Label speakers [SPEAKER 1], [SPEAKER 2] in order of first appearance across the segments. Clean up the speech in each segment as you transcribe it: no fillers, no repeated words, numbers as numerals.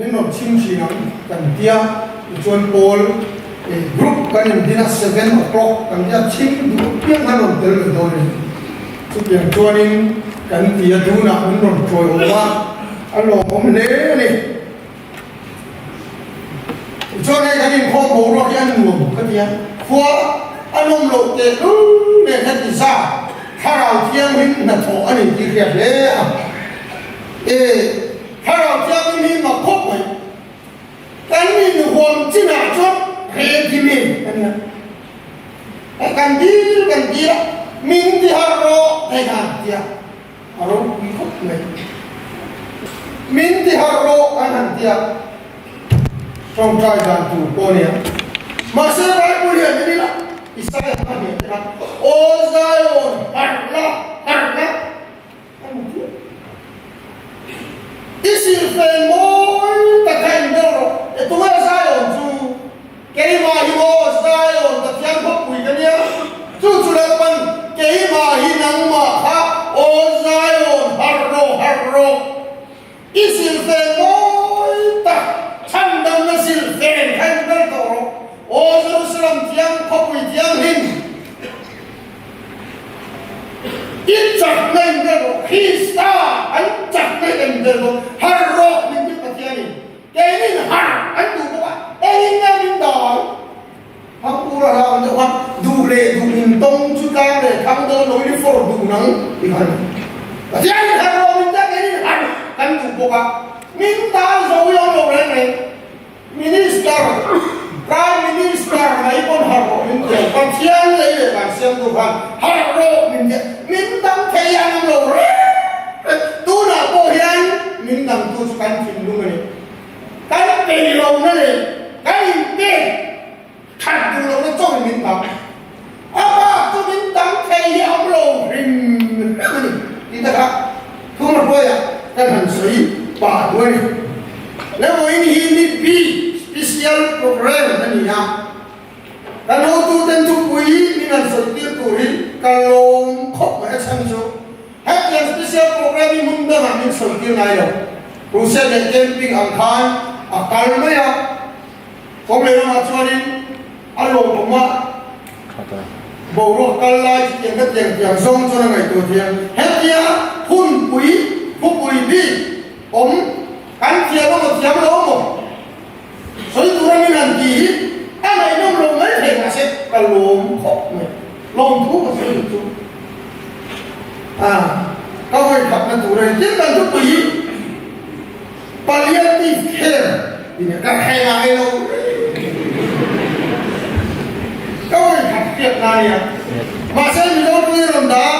[SPEAKER 1] Min rawn chhim thin ang kan tia, tichuan pawl group kan indin a 7 o'clock kan tia chhim duh apiang khan rawn tel ve dawn a ni. Chutiang chuanin kan ti a dunah min rawn tawiawm a, a lawmawm hle a ni. Tichuan hei kan inkhawm boruak hi a nuam ka ti a, khua a nawm loh tehlul nen khan ti za Thlarau Thianghlim hnathawh a ni tih hriat hle a. E. Thlarau Thianghlim hi mak khawp mai. Kan inhuam chinah chuan ready made a nia. Kan dil kan dil a, min ti harh rawh thei khan tia a ropui khawp mai. Min ti harh rawh an han tia tawngtai dan tur pawh a nia. Mahse Bible hian en ila Isaiah kha hniam te kha, Aw Zion, harh la, harh la. I silfen mawi tak kha in bel rawh. E tunge Zion chu? Keimah hi maw Zion Pathian khawpui ka nia. Chu chu Lalpan keimah hi nangmah kha aw Zion harh rawh harh rawh. I silfen mawi tak chhandamna silfen kha in bel tawh rawh. Aw Jerusalem thiang khawpui thianghlim. I chakna in ber rawh, Krista an chakna in ber rawh, harh rawh min ti Pathianin keinin harh an duh bawk a, engin nge min dai? Thangpur a hlau deuh a, duh leh duh in tawng chu tlang leh thang dawn lo in i fawr duh nang ti kha a ni. Pathianin harh rawh min ti a, keinin harh kan duh bawk a, min dai zo i awm lo reng reng. Minister, Prime Minister mai pawn harh rawh min ti a, Pathian lei leh kan siamtu khan harh rawh min ti a, min dang thei an awm lo reng reng. Tunah pawh hian min dangtu chu kan thinlung a ni. Kan peih lohna leh kan inpek that duh lohna chauhin min dang. A bak chu min dang thei hi a awm lo hrim hrim a ni tih te kha Thungrahruaia kan han sawi pah duh a ni. Levawiin hi ni bik special program a ni a, kan hotuten thupui min han sawi tir tur hi ka lawm khawp mai a chhan chu hetiang special program hi hmun dangah min sawi tir ngai lo. Crusade leh camping ang khan a kal mai a. Kawng leh lamah chuanin a lawmawm a, boruak kal lai chu tiang ka tiang tiang zawng chuan a ngaihtuah thiam. Hetia hunpui khawpui bik awm kan thiam emaw thiam lo emaw sawi tura min han tih hi a ngaihnawm lo mai thei mahse ka lawm khawp mai, lawmthu ka sawi duh chu a ka vawi khatna tur a ni. Tin kan thupui hi. Palliative care tih ka hre ngai lo ka vawi khat hriat na nia. Mahse Mizo tui rawn dah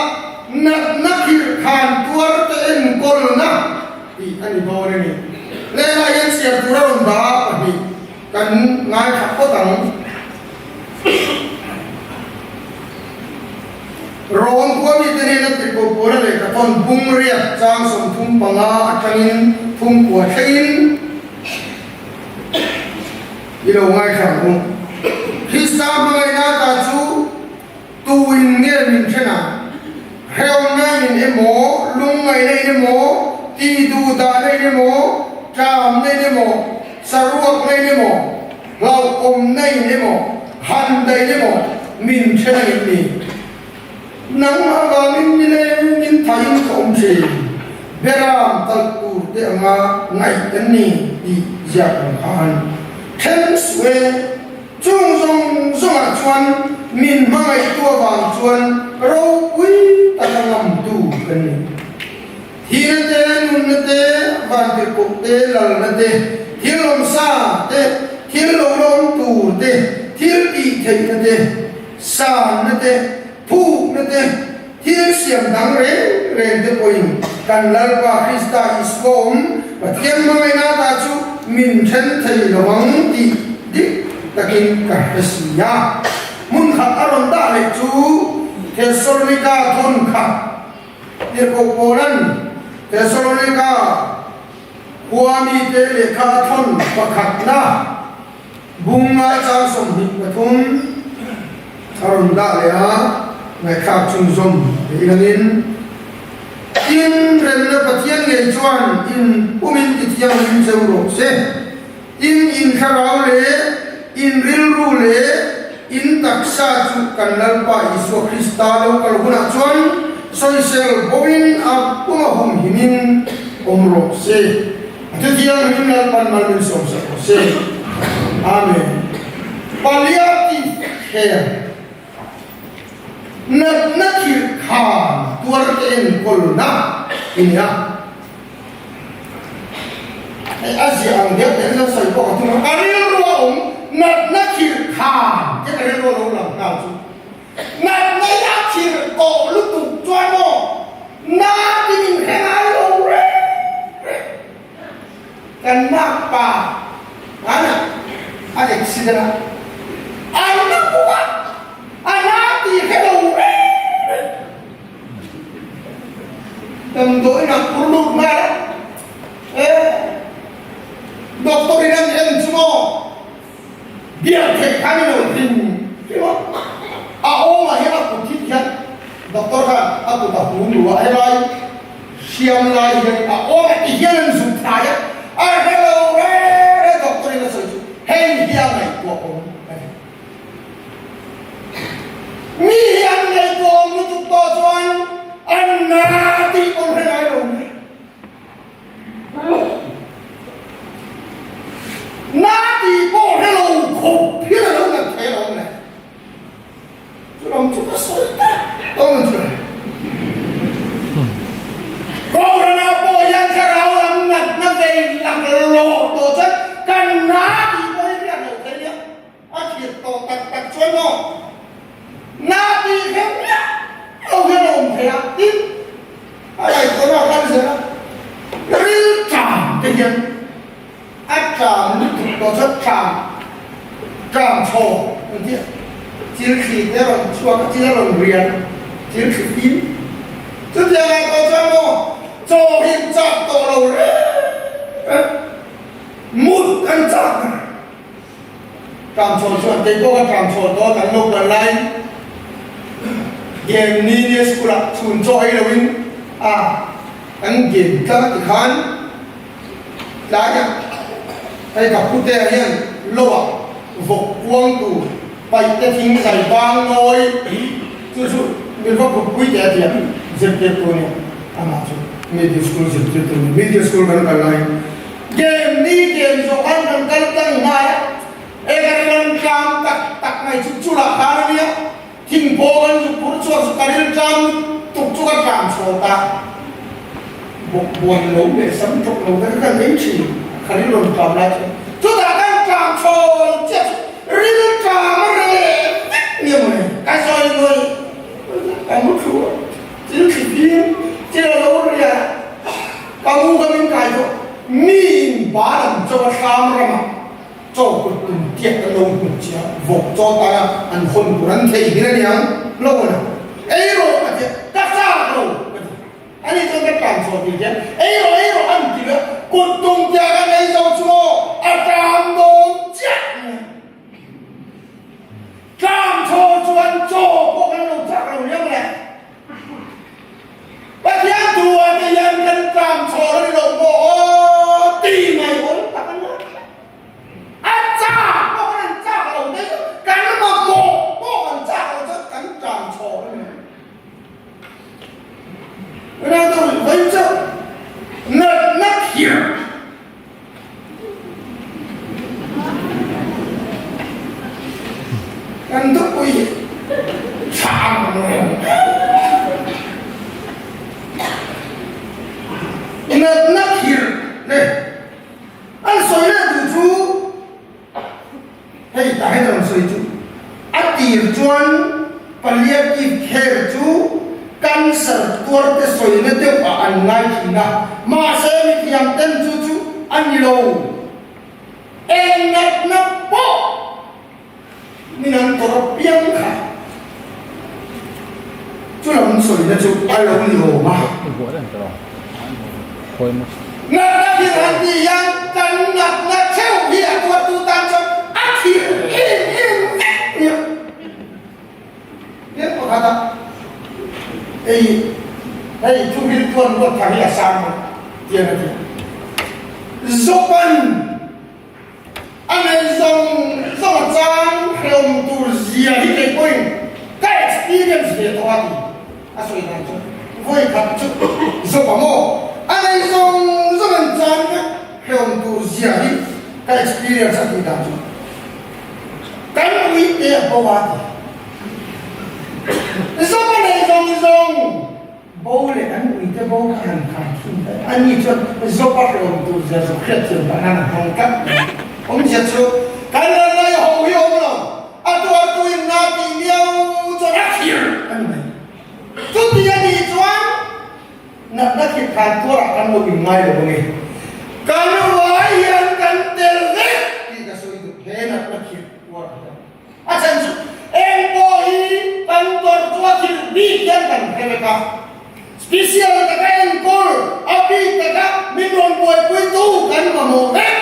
[SPEAKER 1] natna khirh khan tuar te enkawlna tih a ni dawn a ni. Lehlah hian chhiar tur a rawn dah pahnih kan ngaithla phawt ang. Rom khua mite hnena tirhkoh Paula lehkha thawn bung riat chang 35 atangin thum kua thlengin i lo ngaithla ang u. Krista hmangaihna ta chu tuin nge min then ang? Hrehawmna in emaw, lungngaihna in emaw, tihduhdahna in emaw, tlamna in emaw, saruakna in emaw, Hlauhawmna in emaw, han daih emaw min then a ngem ni? Nangmah vangin nileng min thain ka awm thin, Beram talh tur te anga ngaih kan ni tih ziak ang khan then suh e. Chung zawng zawngah chuan min hmangaihtu avang chuan ropui taka ngamtu kan ni. Thihna te, nunna te, vantirhkoh te, lalna te, thil awmsa te, thil lo lawm tur te, thil tih theihna te, sanna te, phukna te, thil siam dang reng reng te pawhin kan Lalpa Krista Isua awm Pathian hmangaihna ta chu min then thei lo ang tih dik takin ka hre si a. Hmun khat a rawn dah leh chu Thesalonika thawn khat. Tirhkoh Paula'n Thesalonika khua mite lehkha a thawn pakhatna bunga chang 23 a rawn dah leh a, ngaihthlak chhunzawm leh ilangin. Tin, remna Pathian ngei chuan in pumin ti thianghlim cheu rawh se. Tin, in thlarau leh in rilru leh in taksa chu kan Lalpa Isua Krista lo kal hunah chuan sawisel bawhin a puma humhimin awm rawh se. A thu thianghlim Lalpan mal min sawmsak rawh se. Amen. Palliative care. Natna thil khan tuarte enkawlna i ni a. Hei a ziah ang deuh te hian sawi pawh ka tum a, ka rilru a awm natna thil khan te ka rilru a lo lang nghal chu. Natna hi a thil tawh lutuk chuan maw na tin in hre ngai lo reng reng. Kan makpa hmanah a accident a, an na bawk a, a na tih hre lo reng reng. Damdawiin a phur lut nghal a, e doctor in an en chu maw biak theih khan i lo hlim hlim a, a awmah hian a kut hit hian doctor khan a kut a hum lu a, helai Hriam lai hian a awm a ti hian an zuk thlai a, a hre lo re re doctor in a sawi chu hei hi a ngaihtuah awm a ni. Mi hi an ngaihtuah awm lutuk tawh chuan an na tih pawn hre ngai lo mai. Na tih pawh hre lo khawp hian a lo nat thei alawm le. Chulam chu ka sawi tak dawn chu. Kohhrana pawh hian thlarau lam natna vei lak lawh tawh chuan kan na tih pawh hi riat loh thei nia. A thlir tawh tak tak chuan maw na tih hrem miah lo hian a awm thei a, tin a ngaihtuahna a kal zel a, rilṭam te hian A tlam lutuk tawh chuan tlam tlam chhaw an ti a, thil thli te a rawn chhuak a, thil a rawn rian a, thil thli fim. Chutiang ah tawh chuan maw chaw hi an chak tawh lo reng reng, mut an chak a. Tlam chhaw chuan kei pawh ka tlam chhaw tawh a, kan lo kal laiin game ni nia school ah chhun chaw ei loin a kan game tlang a ti khan. Tlaiah hei ka putea hian loah vawk kuang tur paihte thing zai bang nawi chu chu min va phutpui teh a ti a, zirtirtu a nia amah chu middle school zirtirtu a ni, middle school kan kal laiin game ni game zawh khan kan kal tlang nghal a, e kan ram tlang tak tak mai chu chulah khan a nia thingpawh kan zuk phur chuan chu ka riltlang lutuk chu ka tlan chhuak a. Bawk buan lo leh sam tawk lo te kha kan ei thin a ril rawn tlam lai chuan chutah kan tlam chhawn chiah chu ril tlam a reh vek nia mawle ka sawi nuai ka mu thu a thil thli fim thil a lo ria ka mu ka min kai tawh mi in ba lam chaw a thlam ramah chaw kut tum tiat an lo hmu chiah vawk chaw tana an hawn tur an thei hin aniang lo a ei rawh ka tia ka chak lo ka ti. Ani chuan ka tlan chhuah tih hian ei rawh ei rawh an ti leh kut tum tia kan ei zo chu maw a tlan dawn chiah mai. Tlan chhuah chuan chaw pawh kan lo chak lo hiam le. Pathian duh ah te hian kan tlan chhuah lo ni lo maw aw ti mai awl tak a nia. A chak pawh kan an chak lo te chu kan mamawh pawh kan chak lo chuan kan tlan chhuah a ni. Kan thupui hi tha ang reng. Natna khirh le an sawi leh duh chu Hei tah hian rawn sawi chu a tir chuan palliative care chu cancer tuarte sawina deuh ah an ngai thin a, mahse mithiam ten chu chu a ni lo. Eng natna pawh min an tawrh apiang kha chu lam sawina chu a lo ni awm a. Natna thil han tih hian kan natna theuh hi a tuartu tan chuan a thil em em vek nia. Biak pakhat a, hei hei thu hil. tuan ruat thar hi a sang bawk tiang a ti. Zopan a nei zawng zawng a chang hrehawm tur zia hi kei pawhin ka experience ve tawh a ti. A sawi dan chu vawi khat chu Zopa maw a nei zawng zawng an chang vek hrehawm tur zia hi ka experience a tih dan chu kan ui te a bo a ti. Zopa nei zawng zawng bo leh an ui te bo kha han khai thin daih a. Ani chuan Zopa hrehawm tur zia zawk hriatthiam dan an hmang tlat mai. Awmzia chu kan ran lai ho hi awm lo. A tuartuin na tih miau chuan a thlir a ni mai. Chuti a nih chuan natna thil khan tuarah kan lo inngai lo ange. Kan vai hian kan tel vek tih ka sawi duh he natna thil tuarah hian. A chhan chu eng pawh hi kan tawrh chu a thil bik hian kan hre vek a. Special taka enkawl a bik taka min rawn buaipuitu kan mamawh vek.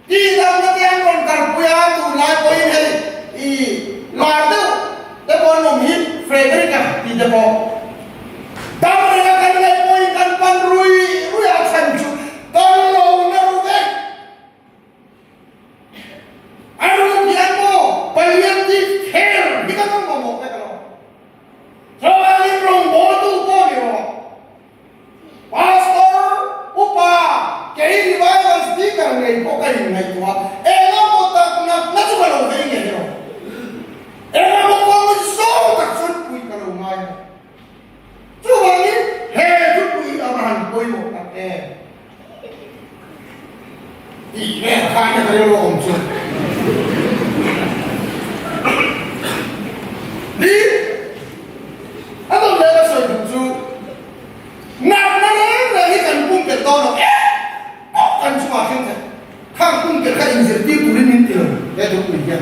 [SPEAKER 1] Tih lamna te an rawn kalpui a, tunlai pawhin hei i lar deuh te pawh an awm hi Frederick-a tih te pawh dam renga kan ngaih pawhin kan pan rui rui a chhan chu kan lo na ru vek. A ruk hian maw palliative care hi kan awm mamawh vek alawm. Chuvangin rawngbawltu pawh ni rawh. Pastor, Upa, kei revival speaker ngei pawh ka inngaihtuah a, engemaw tak natna chu ka lo vei ngei rawh. Engemaw kawng zawng tak chuan pui ka lo ngai a. Chuvangin he thupui a va han pawimawh tak em? Tih vel khaina ka rilru awm chu. Ni, a dawt leh ka sawi duh chu natna reng reng hi kan pumpelh dawn lo em pawh kan chungah thleng thei. Khang pumpelh kha inzirtir turin min ti lo he thupui hian.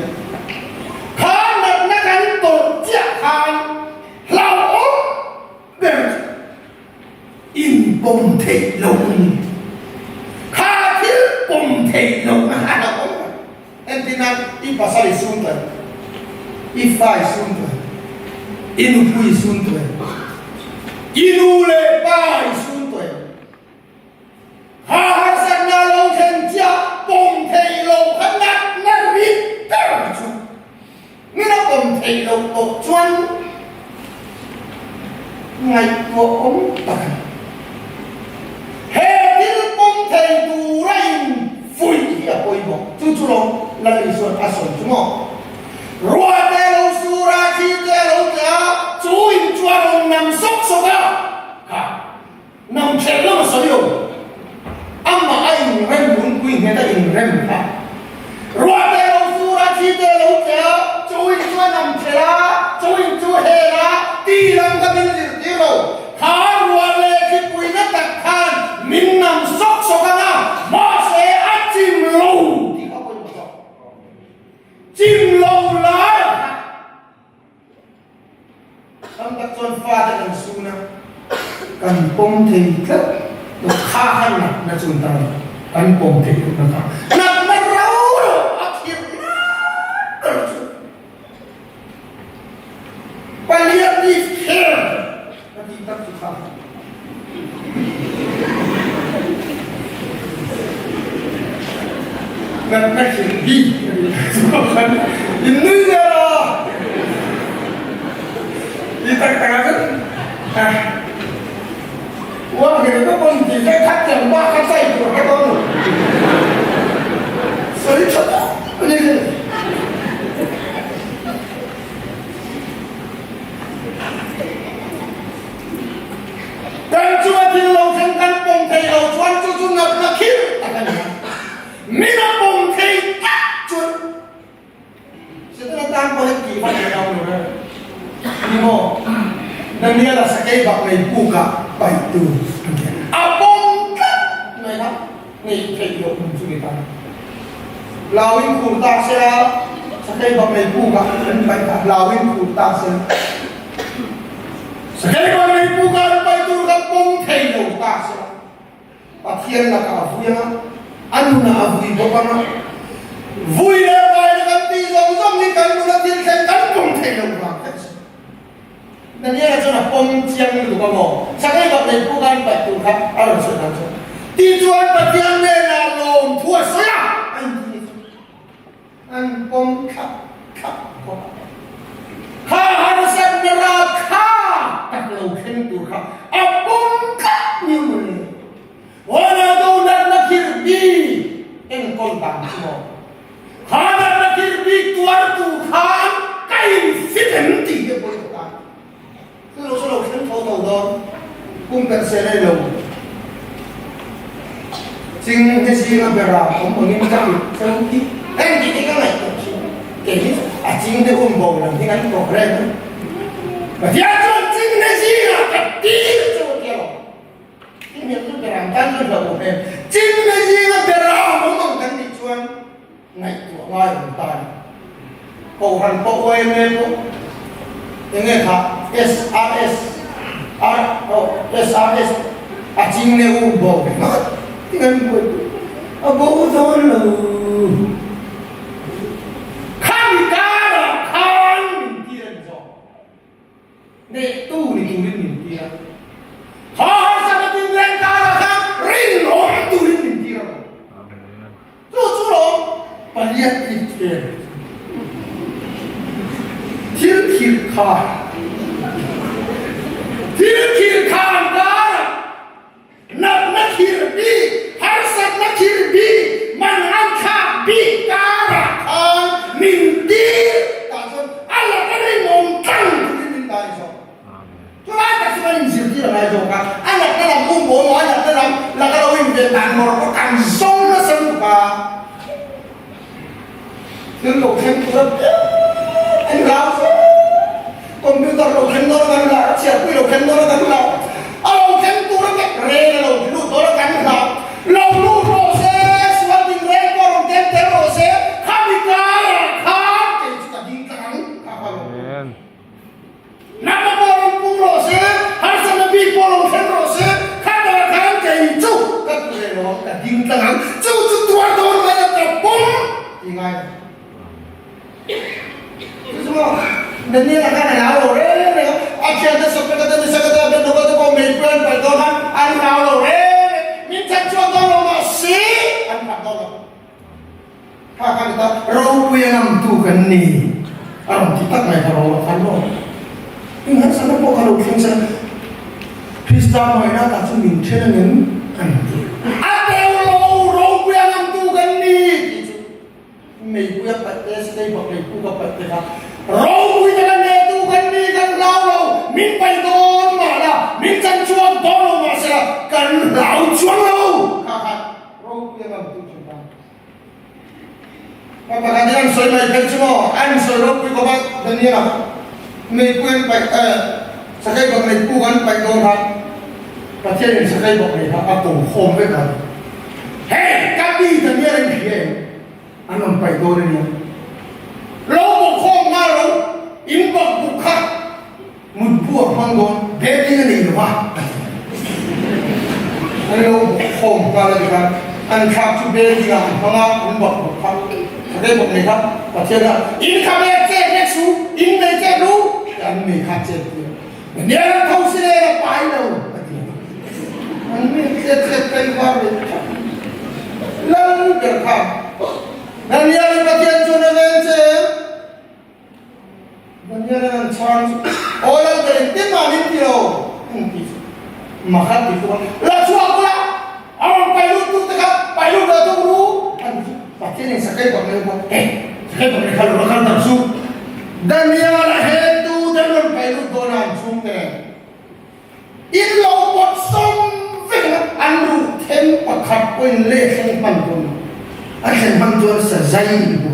[SPEAKER 1] Kha natna kan tawrh chiah khan hlauhawm ber chu In pawm theih loh a ni. Kha thil pawm theih loh na kha a lo awm reng. Entirna, i pasal i sum tuai, i fa i sum tuai, i nupui i sum tuai, i nu leh pa i sum tuai. Kha harsatna lo thlen chiah pawm theih loh kha natna rit ber chu min a pawm theih loh tawh chuan ngaihtuah awm tak a ni. He thil pawm thei tura infuih hi a pawimawh. Chu chu lo Lal Isua'n a sawi chu maw? Ruate lo sur a, thite a lo tleh a, chu in chu a rawn nam sawk sawk a, kha. Nang ṭhelh lam a sawi lo. Amah a inrem lungpui nghet a inrem kha. Ruah te lo sur a, thi te lo tleh a, chaw in chu a nam ṭhelh a, chaw in chu a hel a, ti lam kha min zirtir lo. Kha ruah leh thlipuina tak khan min nam sawk sawk ang a, mahse a chim lo tih kha pawimawh zawk. Chim lo lai kha. Tam tak chuan fate kan sun a, kan pawm thei tlat lo. Kha kha natna chu an tan a, kan pawm thei lohna kha natna rau lo a khirh ngat ber chu palliative care ka tih tak chu kha. Natna khirh bik a ni chuan in nui zel a, i tak tak ah chuan uang hir ka pawn tih te khat tiang bak kha chai tur ka dawn lo sawi tha tak a ni. Kan chunga thil lo thleng kan pawm thei lo chuan chu chu natna khir tak a ni a, min a pawm thei tak chuan Setana tan pawh hian tih vat leh lo reng ni maw? Daniela sakei bak nei pukah paih tur an ti a, a pawm tlat mai kha ngeih theih loh hun chu ni ta. Lauin khur ta sela, sakei bak nei pukah an paih kha lauin khur ta sela. Sakei bak nei pukah an paih tur kha pawm thei lo ta sela. Pathian lakah a vui anga, a nunah a vui bawk anga, vui leh vai na kan tih zawng zawng hi kan nuna thil thleng kan pawm thei lo vang vek a si. Daniela chuan a pawm chiang lutuk a maw? Sakei bak nei pu khan paih tur kha a rawn sawi dan chu. Tichuan Pathian hnenah lawmthu a sawi a, a inti ni chu. An pawm thlap thlap khawp a. Kha harsatna ral kha tak lo thleng tur kha a pawm tlat ni mawle. Ronaldo natna thil bik enkawl dan chu maw? Kha natna thil bik tuartu khan ka infit em tih hi a pawi tawh ta. Chu lo chu lo thleng tho tho dawn, kum kan sel a ni lo. Ching he zinga bera awm angin ka ti cheu hi heng tih hi ka ngaihtuah thin. Kei hi a ching te um bo lam hi kan tawk reng a. Pathian chuan ching he zingah ka tir cheu a tia lo. Ching he chu beram tan chuan hlauh awm em. Ching he zinga beram awm ang kan nih chuan ngaihtuah ngai awm ta a ni. Kohhran pawh yma pawh enge kha SRS R oh SRS a ching leh u bo ve ngawt ting an buai pui a bo dawn lo. Khami karah khan min tir a ni zawk. Nehtu ni turin min tir a. Kha harsatna tinreng karah khan rinawm turin min tir a lo. Chu chu lawm palliative care thil thil khan thil thil khan karah natna thir bik harsatna thir bik mangan thlak bik karah khan min tir tah chuan a laka rinawm tlang turin min dai zawk. Chulai tak chu kan inzirtir a ngai zawk a, a natna lam um bawl maw, a natna lam laka lo inven dan mawr pawh kan zawng nasa lutuk a, thil lo thleng tur a piang an hlau fo, computer lo thleng dawn a kan hlau, chhiarpui lo thleng dawn a kan hlau, a lo thleng tur a piang rel a lo lut dawn a kan hlau, lo lut rawh se, sual din rel pawh rawn ken tel rawh se, khami karah khan kei chu ka ding tlang ang kha ka lo. Natna pawh rawn pung rawh se, harsatna bik pawh lo thleng rawh se, khatah khan kei chu ka duh leh lo ang, ka ding tlang ang, chu chu tuar dawn mai a ka pawm ti ngai lo. Chu chu maw Daniel-a khan a hlau lo reng reng a, a thiante Socrates te Misaka te Abednego te pawh meipui an paih dawn khan an hlau lo reng reng, min that chuan dawn lo mah se an that dawn lo. Kha kha ni ta, ropui a ngamtu kan ni a rawn ti tak mai kha ro a khan maw? Eng harsatna pawh kha lo thleng se la, Krista hmangaihna tah chu min then angem an ti. A teu lo, ropui a ngamtu kan ni tih chu meipui a paih te, sakei bak lei puk a paih te kha ropui taka neitu kan ni, kan hlau lo, min paih dawn mah la, min chan chuak dawn lo mah se la, kan hlau chuang lo. Kha kha Ropui a ngamtu chu ta. Pa pakhat in an sawi mai phei chu maw, an sawi ropui khawp a, Daniel-a meipui an paih eh sakei bawk nei puk an paih dawn khan Pathian in sakei bawk nei kha a ko khawm vek a, Hei ka mi Daniel in hria em? An rawn paih dawn a nia. Lo bawk khawm nghal lo, in bawk buk kha Mut buak hmang dawn batting a nei lo va a ti. An lo bawk khawm nghal a ni khan an thlak chu batting ah an hmang a, an bawk bawk kha Sakei bawk nei kha Pathian a in kha ve chet vek su, in nei chet ru ti an nei kha chet tir a. Nia ram tho si le a pai lo a ti a. An mi chet chet kai var ve thlap. Lal ber kha Daniel in Pathian chuan a ven che em? Daniel an chhan chu aw lal ber engtin mah min ti lo an ti chu makhat ti chu la chhuak ula a rawn pai lut tu te kha pai lut lo tum ru an ti chu Pathian in sakei bak nei bawk eh sakei bak nei kha lo kal tak chu Daniel a hen tu te rawn pai lut dawn a an chhung te nen in lo pawt sawm vek a an ruh then pakhat pawhin leh thleng hman dawn a thlen hman chuan sazai in hmu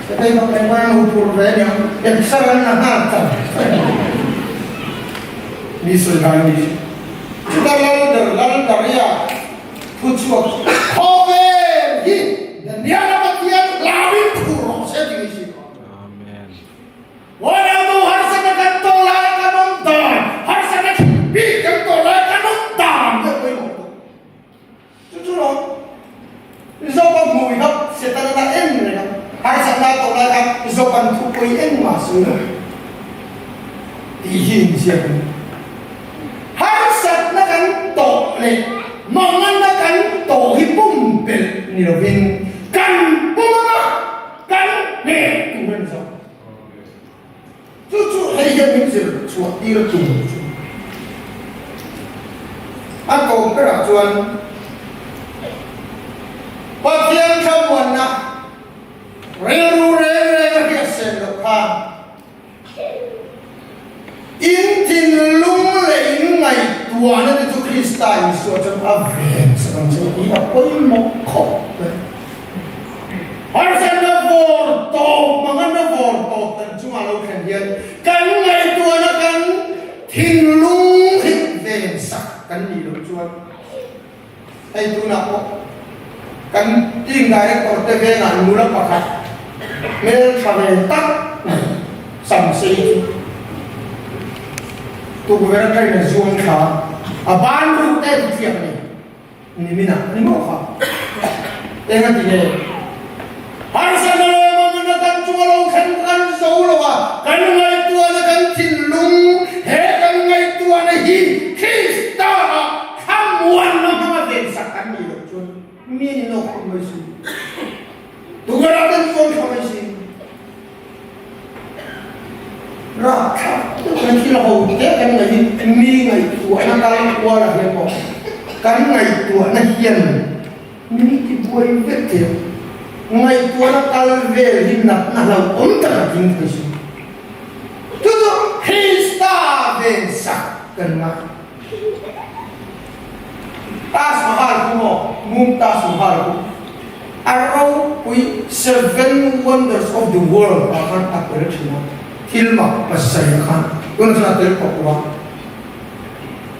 [SPEAKER 1] sakei bak nei hman an phur ve aniang exer an la nghal char mi sawi dan ni chuta lal ber lal daria thu chhuak khawvel hi Daniela Pathian hlauin phur rawh se ti ni si.
[SPEAKER 2] Amen.
[SPEAKER 1] Ronaldo harsatna kan tawh lai kan awm dan, harsatna thil bik kan tawh lai kan awm dan deuh pawimawh tawh. Chu chu lo Zopa hmui kha Setana ta en reng a, harsatna a tawh lai kha Zopan thupui engmah sawi lo. Tih hi inziak a ni. Harsatna kan tawh leh manganna kan tawh hi pumpelh ni lovin kan pum anga kan hneh tur a ni zawk. Chu chu hei hian min zir chhuah tir a tum chu. A tawp berah chuan Pathian thlamuanna rilru reng reng a hriat sen loh khan In thinlung leh in ngaihtuahna te chu Krista Isua chuan a ven sak ang che u tih a pawimawh khawp mai. Harsatna vawr tawp, manganna vawr tawp kan chungah lo thlen hian kan ngaihtuahna kan thinlung hi ven sak kan nih loh chuan hei tunah pawh kan team director te vengah nula pakhat hmeltha ve tak mai sam sei chu tukverh atangin a zuang thla a, a ban ruk te a ti thiam a ni. Nimin ah ni maw kha? Eng a ti nge? Harsatna leh mamawhna kan chunga lo thlen kan zo lo a, kan ngaihtuahna kan thinlung he kan ngaihtuahna hi Krista ah thlamuanna hmanga vensak kan nih loh chuan mi ni nawk khawp mai si. Tukverh ah kan chuang tha mai si. Rapthlak deuh kan thil ho te kan ngaih hi mi ngaihtuahna kal kual ah hian pawh kan ngaihtuahna hian min ti buai vek thei a, ngaihtuahna kal vel hi natna hlauhawm tak a tling thei si. Chu chu Krista vensak kan ngai. Taj Mahal khu maw? Mumtaz Mahal khu a ropui Seven Wonders of the World ah khan a tel thin a, thil mak pasarih ah khan tunah chuan a tel tawh lo a.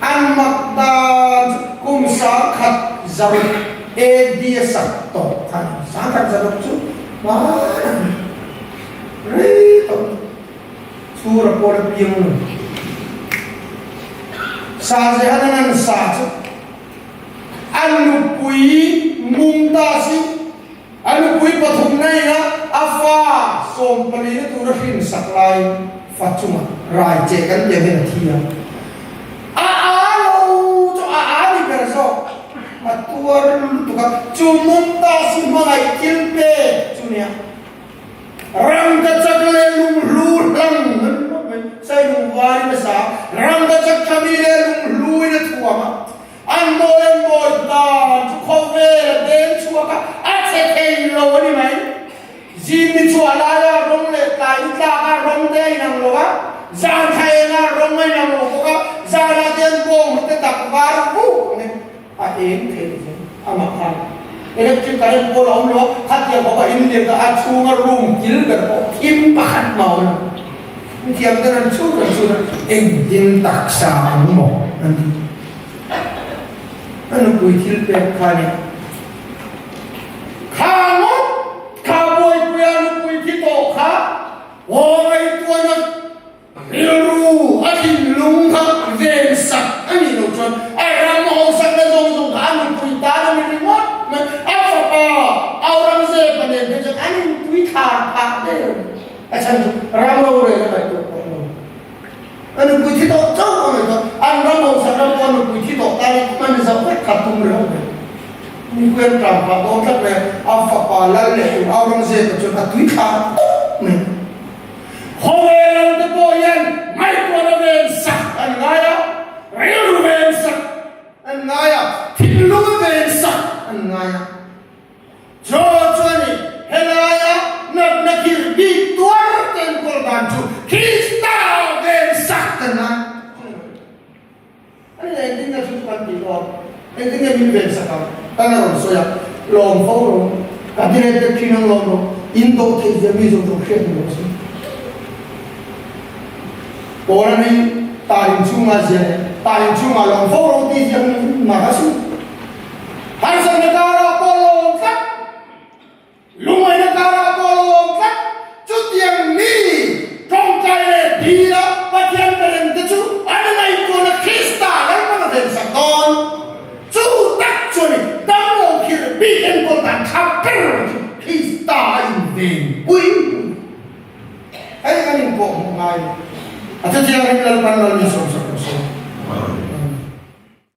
[SPEAKER 1] An mak dan chu kum 1000 AD a sak tawh khan 1000 chu hmanah a ni rei tawh. Chhura pawl a piang lo. Sa Zehan an sa chu a nupui Mumtaz hi a nupui pathum na ina a fa 14 na tura hrin sak laiin fa chunga rai che kan tih ang hian a thi a. A aa lo chu a aa ni ber zawk a tuar lutuk a, chu Mumtaz hi hmangaih thil pek chu nia. Rangkachak leh lunghlu hlang an hmang mai. Sailung varin a sa a, rangkachak thami leh lunghluin a thuam a. An mawi an mawi dan chu khawvel a deng chhuak a, a che thei lo a ni mai. Zing ni chhuah laia rawng leh tlai ni tlaka rawng te a inang lo a, zan thla enga rawng a inang lo bawk a, zanah te an bawng hnute tak var vuk ang e. A eng thei zel amah khan electric current pawh a awm lo a, khatiang khawpa in lian kha a chhunga room kil ber pawh thim pakhat mah a awm lo. Mithiam ten an chhut an chhut a, engtin taksa ang maw an ti. A nupui thil pek kha nia. Kha ngawt kha buaipuia nupui thi tawh kha aw ngaihtuahna Rilru a thinlung kha ven sak a nih loh chuan a ram hausakna zawng zawng kha a nupui tan a ni ringawt mai. A fapa Aurangzeb-a nen phei chuan an inpui thlar phah der a ni. A chhan chu ram rorel a ngaihtuah tawh lo. A nupui thi tawh chauh a ngaihtuah. An ram hausakna pawh a nupui thi tawh tan hman zauh vek kha tum reuh mai. Nupui an tlan phah dawn tlat mai a, a fapa lal leh tur Aurangzeb-a chuan a tui thlar tawp mai. Khawvel ang te pawh hian ngaihtuahna ven sak an ngai a, rilru ven sak an ngai a, thinlung ven sak an ngai a. Chaw chuan i helaia natna khirh bik tuar te enkawl dan chu Krista ven sak kan ngai. Ani leh engtin nge chu chu kan tih dawn? Engtin nge min ven sak ang? Kan a rawn sawi a, lawm fo rawh, ka ti let vek thin ang lawm rawh, in dawh theih zia mi zawng zawng hriat ni rawh se. Pawl a nei tarin chhungah zia leh tarin chhungah lawm fo rawh tih ziak mah a su. Harsatna karah pawh lawm tlat. Lungngaihna karah pawh lo awm tlat. Chutiang mi tawngtai leh dila Pathian beremte chu an ngaihtuahna Krista Lalpan a vensak dawn. Chu tak chu a ni, damlo khirh bik enkawl dan tha ber chu Krista a invenpui. Hei kan inpawh hmuh ngai. A thuthianghlim Lalpan mal min sawm sak.